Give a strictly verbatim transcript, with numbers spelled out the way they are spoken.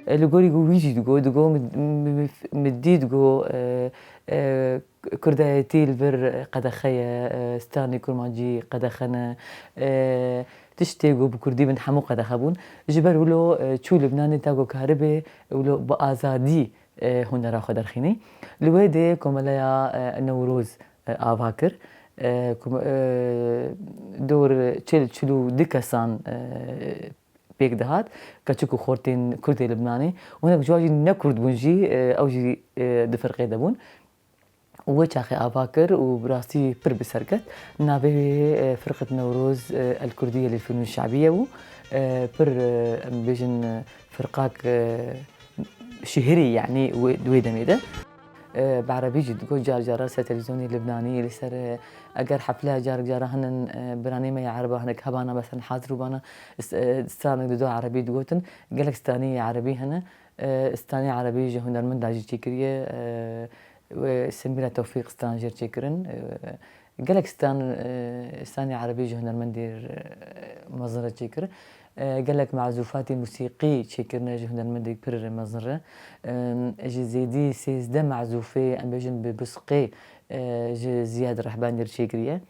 E, li gorî ku wî jî digo, digo min, min, min dî digo, e, e, Kurdayetî li vir qedexe ye, e, stranê kurmancî qedexe ne, e, tiştê ku bi kurdî bin hemû qedexe bûn. Ji ber wilo, e, çû Libnanê ta ku karibe wilo bi azadî, e, hunera xwe derxînî. Li wê dê komeleya, e, Newroz, e, ava kir. E, kom-, e, dor çil, çil û du kesan, e, pêk dihat, keçik û xortên Kurdê Libnanê û hinek ji wan jî ne Kurd bûn jî, e, ew jî, e, di firqê de bûn. Û wê çaxê ava kir û bi rastî pir bi ser ket. Navê wê, e, Firqet Newroz, e, El Kurdiye lil Fünûn Şebiye bû. E, pir, e, em bêjin, e, firqak, e, şihrî, yanî wê, di wê demê de. E, bi erebî jî digot, car cara ser televîzyonê Libnanî, li ser, e, eger hefle carek cara hinin, e, biranê me ya ereba hinek hebana, mesela hazir bûbana, s-, e, stranek dido erebî digotin, gelek stranî erebî hene, e, stranê erebî ji hunermenda jî çêkiriye, e, wê Semîra Tewfîq stran jêr çêkirin, e, gelek stran, e, stranê erebî ji hunermendê, e, mezin re çêkir. E, gelek mazûfatê musîqî çêkirine ji hunermendê pir mezin re. E, ji zêdî sêzdeh mazûfê, em bêjin bi bisqê, e, ji Ziyad Rehbanî re çêkiriye.